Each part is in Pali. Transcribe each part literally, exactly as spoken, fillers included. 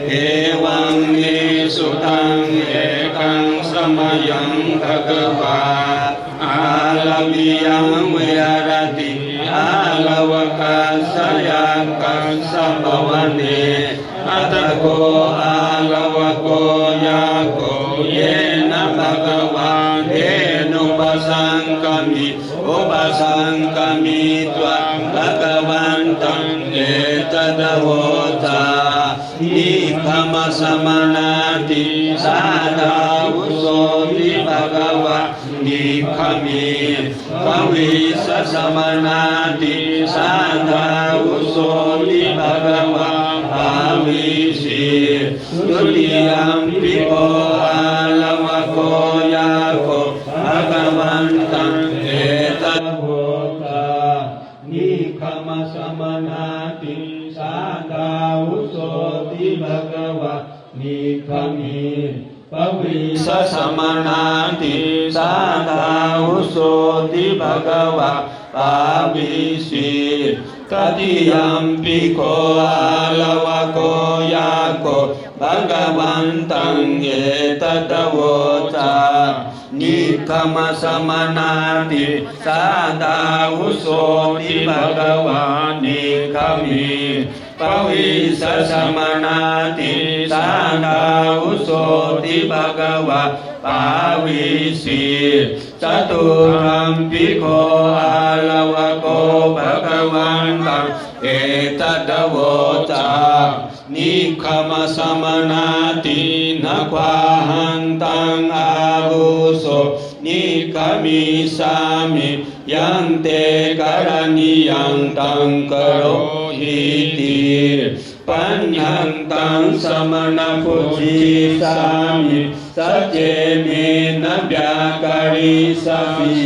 Evaṃ me sutaṃ. Ekaṃ samayaṃ bhagavā āḷaviyaṃ viharati āḷavakassa yakkhassa bhavane. Atha kho āḷavako yakkho yena bhagavā tenupasaṅkami, upasaṅkamitvā bhagavantaṃ etadavoca: Nikkhamāsamaṇāti sā dhāvuso'ti bhagavā, nikkhami. Pavīsāsamaṇā ti sā dhāvuso'ti bhagavā, pāvīsi. Dutiyampi kho āḷavako yakkho bhagavantaṃ etadavoca: Nikkhamāsamaṇā ti sā dhāvuso'ti bhagavā, nikkhami. Pavīsāsamaṇā ti sā dhāvuso'ti bhagavā, pāvīsi. Tatiyampi kho āḷavako yakkho bhagavantaṃ etadavoca: Nikkhamāsamaṇā ti sā dhāvuso'ti bhagavā, nikkhami. Pavīsāsamaṇā ti sā dhāvuso'ti bhagavā, pāvīsi. Catutthampi kho āḷavako bhagavantaṃ etadavoca: Nikkhamāsamaṇā ti na khvāhaṃ taṃ āvuso nikkhamisāmi, yaṃ te karaṇīyaṃ taṃ karohīti. Paññattaṃ samaṇaṃ bhujissāmi, sacce me na byākarissāmi,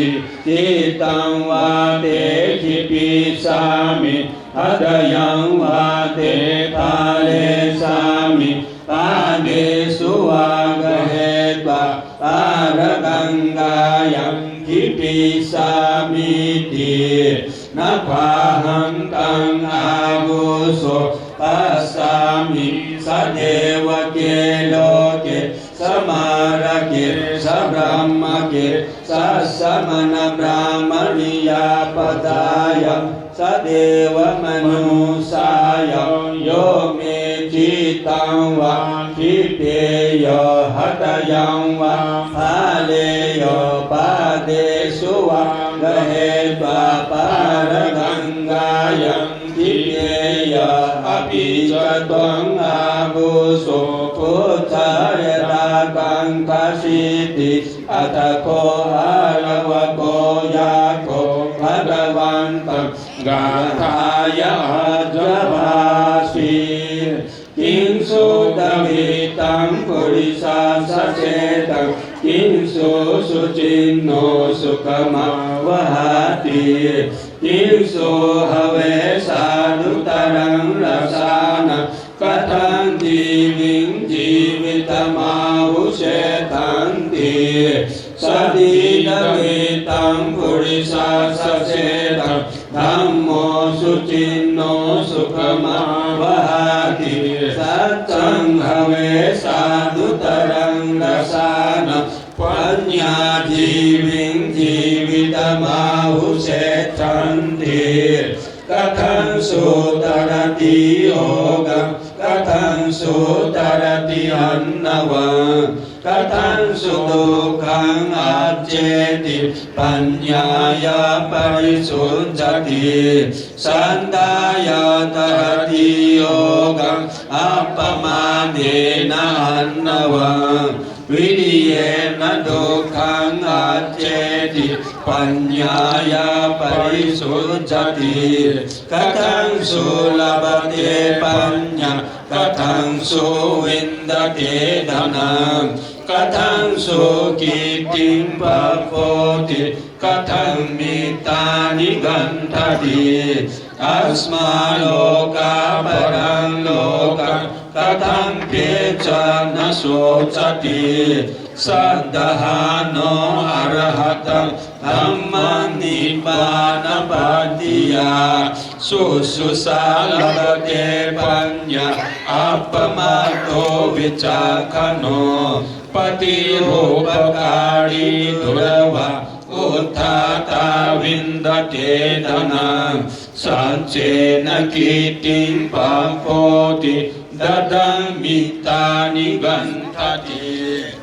cittaṃ vā te khipissāmi, hadayaṃ vā te dhāressāmi, pādesu vā gahetvā pāragaṅgāyaṃ khipissāmīti. Na khvāhaṃ taṃ āvuso passāmi, sadevake loke samārake sabrahmake sassamaṇabrāhmaṇiyā pajāya sadevamanussāya. Yo me cittaṃ vā khippeyya, hadayaṃ vā dhāreyya, pādesu vā gahetvā pāragaṅgāyaṃ khipeyya. Apicca tvaṃ āvuso buddhā yathākaṅkhasīti. Atha kho āḷavako yakkho bhagavantaṃ gāthāya ājabhāsi: Kiṃsu dvittaṃ purisassa seṭṭhaṃ, kiṃsu suciṇṇo sukhamāvahāti, kiṃsu have sādhutaraṃ rasānaṃ, kathaṃ jīviṃ jīvitamāhu seṭṭhanti. Saddidvittaṃ purisassa seṭṭhaṃ, dhammo suciṇṇo sukhamāvahāti, saccaṃ have sādhutaraṃ rasānaṃ, paññā jīviṃ jīvitamāhu seṭṭhanti. Kathaṃ sutarati yogaṃ, kathaṃ sutarati aṇṇavaṃ, kathaṃ sudukkhaṃ acceti, paññāya parisuddhati. Santā yathārati yogaṃ, appamādena aṇṇavaṃ, viriyena dukkhaṃ acceti, paññāya parisuddhati. Kathaṃ sulabhate paññā, kathaṃ suvindate dhanaṃ, kathaṃ sukirtiṃ pabbaути, kathaṃ mittāni gaṇhati, asmā lokā paraṃ lokaṃ, kathaṃ peca na soccati, Sandahaṇo arahaṃ dhammaṃ nibbānapattiya. Sussūsa labhate paññā appamādo vicakkhaṇo. Paṭirūpakārī duravā uddhatā vindate danaṃ. Saccena kitti pabboti dadaṃ mittāni gandhati.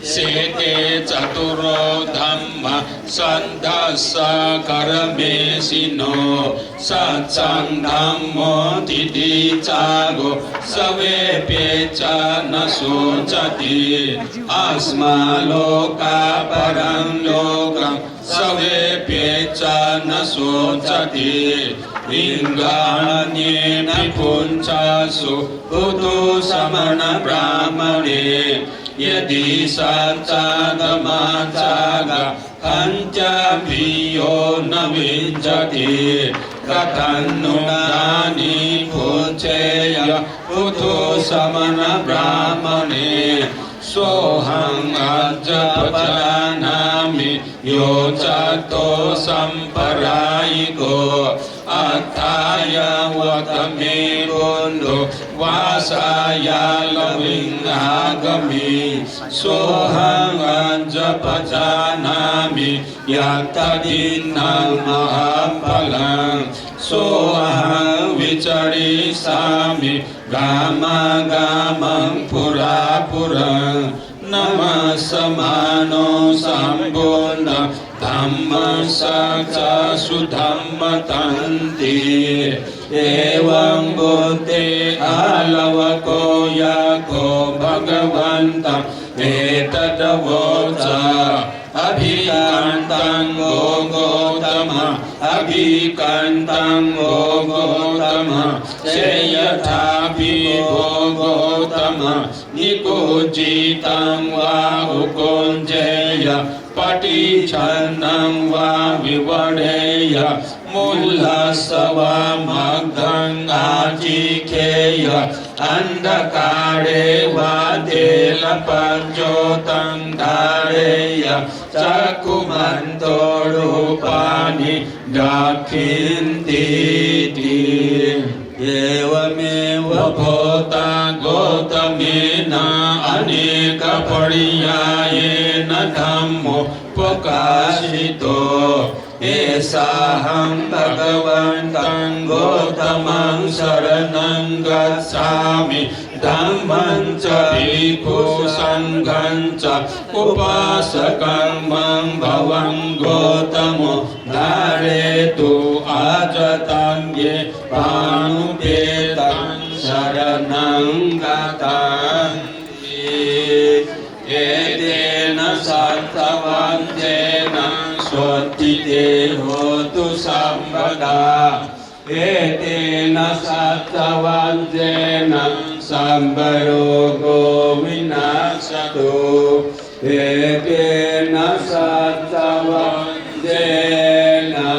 Sete caturo dhammā saddasākāramesino. Saccaṃ dhammo tiṭṭhicāgo saveppecca na socati. Asmā lokā paraṃ lokaṃ saveppecca na socati. Liṅgānaññepi puñcāsu buddhu samaṇa brāhmaṇe. Yadi saccā dhammassākā khañcāpi yo na vijjati. Kathaṃ nu dāni puccheyya buddhu samaṇa brāhmaṇe. Sohaṃ ajja pajānāmi yo catto sampādayiko. Atthāya vata me buddho vāsāya laviṃ āgami. Sohaṃ ajja pajānāmi yattha dinnaṃ mahapphalāṃ. Sohaṃ vicarissāmi gāmāgāmaṃ purā puraṃ. Namassamāno sambuddhaṃ dhammassākacchasudhammataṃ ti. Evaṃ buddhe āḷavako yakkho bhagavantaṃ etadavoca. Abhikkantaṃ vo gotama, abhikkantaṃ vo gotama, seyyathāpi vo gotama, nikuccitaṃ vā ukucceyya, paṭicchannaṃ vā vivareyya, mūlassa vā magghaṃ ācikkheyya, andhakāre vā telapajjotaṃ dhāreyya, cakkhumanto rūpāni dakkhantīti. Evameva bhantā gotamena anekapariyāyena dhammo pakāsito. Esāhaṃ bhagavantaṃ gotamaṃ saraṇaṃ gacchāmi. Dhammañca bhikkhu saṅghañca upāsakaṃ maṃ bhavaṃ gotamo dhāretu ajjataṃ ye pāṇupetaṃ saraṇaṃ gatāni. Etena saccavajjena sotthi te hotu sabbadā. Etena saccavajjena sabbarogo vinassatu. Etena saccavajjena